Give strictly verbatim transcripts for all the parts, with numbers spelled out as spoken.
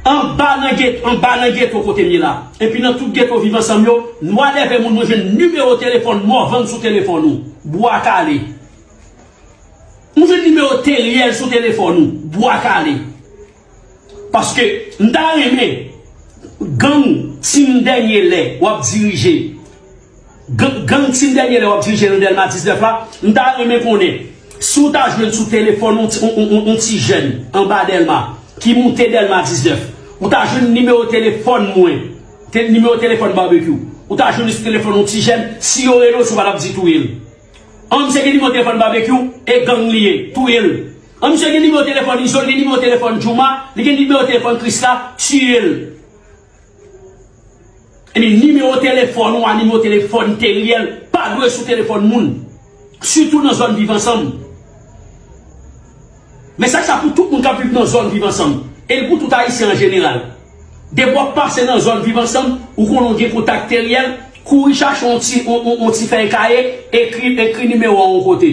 Anba nan geto, anba nan geto kote m ye la. Epi nan tout geto Viv Ansanm yo, nwa lève moun, mwen jwenn nimewo telefòn Morvan sou telefòn ou. Bwa kale. Mwen jwenn nimewo Teriel sou telefòn ou. Bwa kale. Paske m ta renmen gang Team Dènye Lè w ap dirije. Gang, gang Team Dènye Lè w ap dirije nan Dèlma diznèf la, m ta renmen konnen si w ta jwenn sou telefòn yon ti, yon, yon, yon, yon ti jèn anba Dèlma ki moute Dèlma diznèf, ou ta jwenn nimewo telefòn mwen, te, nimewo telefòn Babekyou. Ou ta jwenn li sou telefòn yon ti jèn, si yo rele w, si w pa t ap di touye l. An misye gen nimewo telefòn Babekyou, e gang li ye, touye l. An misye gen nimewo telefòn Izo, li gen nimewo telefòn Jouma, li gen nimewo telefòn Krisla, tiye l. Epi nimewo telefòn ou a, nimewo telefòn Teriel pa dwe sou telefòn moun. Sitou nan zòn Viv Ansanm. Mesaj sa pou tout moun k ap viv nan zòn Viv Ansanm. E l pou tout Ayisyen an jeneral. Depi w ap pase nan zòn Viv Ansanm, ou konnen w gen kontak Teriel, kouri chache yon ti, yon, yon, yon ti fèy kaye, ekri, ekri nimewo a yon kote.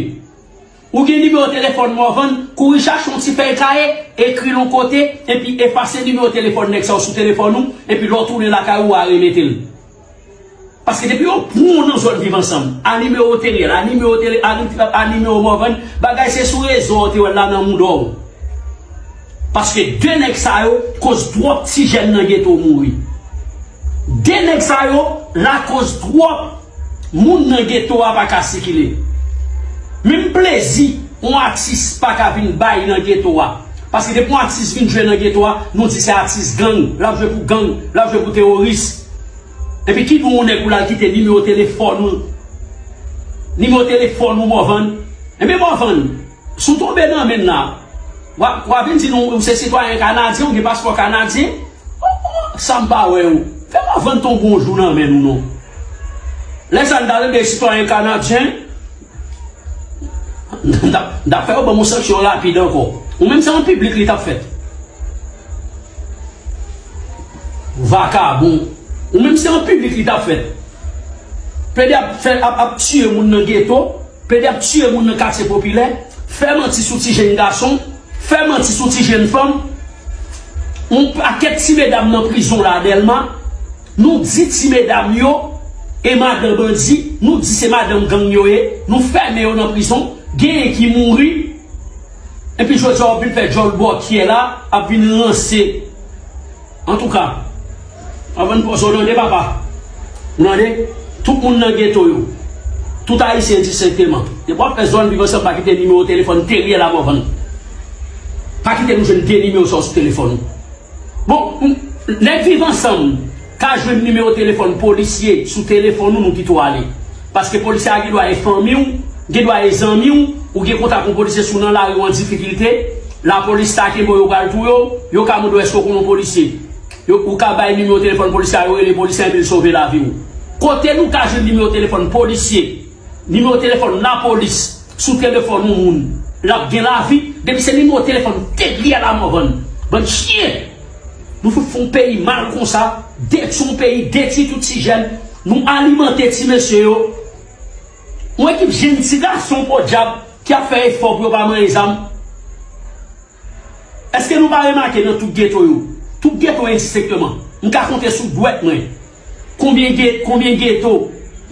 Ou gen nimewo telefòn Morvan, kouri chache yon ti fèy kaye, ekri l yon kote, epi efase nimewo telefòn nèg sa yo sou telefòn ou, epi lè w tounen lakay ou, w a remete l. Paske depi yo pran w nan zòn Viv Ansanm, a nimewo Teriel, a nimewo tele, a ni-, a nimewo Morvan, bagay se sou rezo w te wè l la nan mouda w. Paske de nèg sa yo koz twòp ti jèn nan geto mouri. De nèg sa yo lakoz twòp moun nan geto a pa ka sikile. Menm plezi yon atis pa ka vin bay nan geto a. Paske depi yon atis vin jwe nan geto a, nou di se atis gang, l ap jwe pou gang, l ap jwe pou teworis. Epi ki nou yon nèg pou l al kite nimewo telefòn ou, nimewo telefòn ou Morvan. Ebyen Morvan, si w tonbe nan men n la, w a, w a vin di nou ou se sitwayen kanadyen, ou gen paspò kanadyen. Oh, oh, sa m pa wè w. Fè m vann tonbe yon jou nan men nou non. Lè sa n ta tande sitwayen kanadyen, n t ap, n t ap fè yo ban m yon sanksyon rapid ankò. Ou menm se an piblik li t ap fèt. Vakabon. Ou menm se an piblik li t ap fèt. Plede ap fè, ap, ap tiye moun nan geto, plede ap tiye moun nan katye popilè, fè manti sou ti jenn gason, fè manti sou ti jenn fanm. Yon pakèt ti medam nan prizon la Dèlma, nou di ti medam yo e madan bandi, nou di se madan gang yo ye, nou fèmen yo nan prizon, genyen ki mouri. Epi jodi a w ap vin fè djòl bòkyè la, ap vin ranse. Antouka, anvan n pòze w tande papa, ou tande, tout moun nan geto yo, tout Ayisyen distenkteman, depi w ap fè zòn Viv Ansanm, pa kite nimewo telefòn Teriel a Morvan. Pa kite nou jwenn de nimewo sa yo sou telefòn ou. Bon, m, nèg Viv Ansanm ka jwenn nimewo telefòn polisye sou telefòn ou, nou kite w ale. Paske polisye a gen dwa e fanmi w, gen dwa e zanmi w, ou gen kontak yon polisye si w nan lari w an difikilte, lapolis ta kenbe w, yo pral touye w, yo ka mande w èske w konn yon polisye. Yo, ou ka bay nimewo telefòn polisye a, yo rele polisye a epi l sove lavi w. Kote nou ka jwenn nimewo telefòn polisye? Nimewo telefòn lapolis sou telefòn yon moun, l ap gen lavi. Depi se nimewo telefòn Teriel a Morvan, bann chen, nou fout fè yon peyi mal konsa, detwi yon peyi, detwi tout ti jèn, nou alimante ti mesye yo. Yon ekip jenn ti gason podyab ki ap fè efò pou yo pa manyen zam. Èske nou pa remake nan tout geto yo? Tout geto endistenkteman. M ka konte sou dwèt mwen. Konbyen ge-, konbyen geto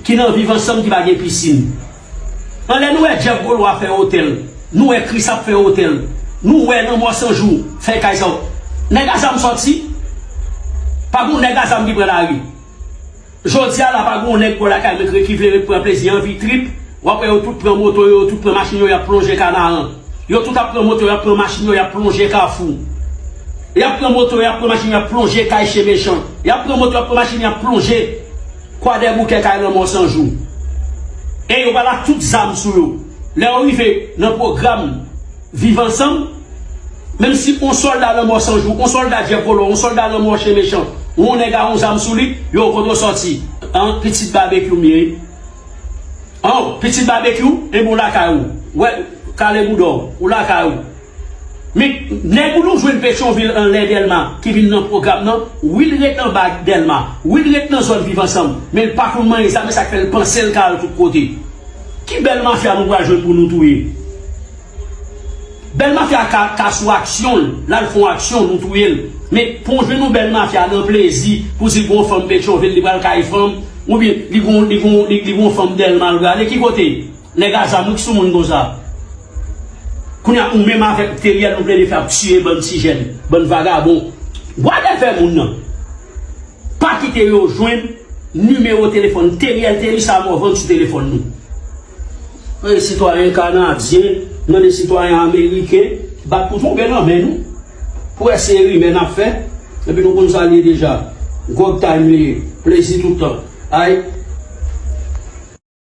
ki nan Viv Ansanm ki pa gen pisin? Anlè nou wè Jeff Golo ap fè otèl. Nou wè Chris ap fè otèl. Nou wè Lanmò San Jou fè kay sa yo. Nèg a zam sòti. Pa gen nèg a zam ki pran lari. Jodi a la pa gen yon nèg bò lakay mwen ki vle ret pran plezi anvi trip. W ap wè yo tout pran moto yo, yo tout pran machin yo, y ap plonje Kanaran. Yo tout ap pran moto, y ap pran machin yo, y ap plonje Kafou. Y ap pran moto, y ap pran machin, y ap plonje kay Chen Mechan. Y ap pran moto, y ap pran machin, y ap plonje Kwadèboukè kay Lanmò San Jou. E yo pral ak tout zam sou yo. Lè yo rive nan pwogram Viv Ansanm, menm si yon sòlda Lanmò San Jou, yon sòlda Jeff Golo, yon sòlda Lanmò Chen Mechan, yon nèg a yon zam sou li, yo kote w sòti? An, pitit Babekyou m ye wi. An, pitit Babekyou, e bon lakay ou. Wè, kale bouda w, ou lakay ou. Men, nèg ou nou jwenn Petyonvil anlè Dèlma ki vin nan pwogram nan, wi l ret anba Dèlma, wi l ret nan zòn Viv Ansanm, men l pa konn manyen zam, e sa k fè l panse l ka al tout kote. Ki bèl mafya nou pral jwenn pou nou touye? Bèl mafya ka, ka sou aksyon l, l al fè yon aksyon, nou touye l. Men pou w jwenn yon bèl mafya nan plezi, pou di gon fanm Petyonvil li pral kay fanm, oubyen li gon li gon li, li gon fanm Dèlma l prale, ki kote? Nèg a zam wi k sou moun konsa. Kounye a ou menm avèk Teriel nou plede fè ap tiye bann ti jèn, bann vagabon. Gade fè moun nan. Pa kite yo jwenn nimewo telefòn Teriel Therissard Morvan sou telefòn nou. Ey, sitwayen kanadyen, mande sitwayen ameriken, bat pou tonbe nan men nou. Pou wè se rimè n ap fè, epi nou konn sa l ye deja. Gròg Time li ye, plezi tout tan. Ay,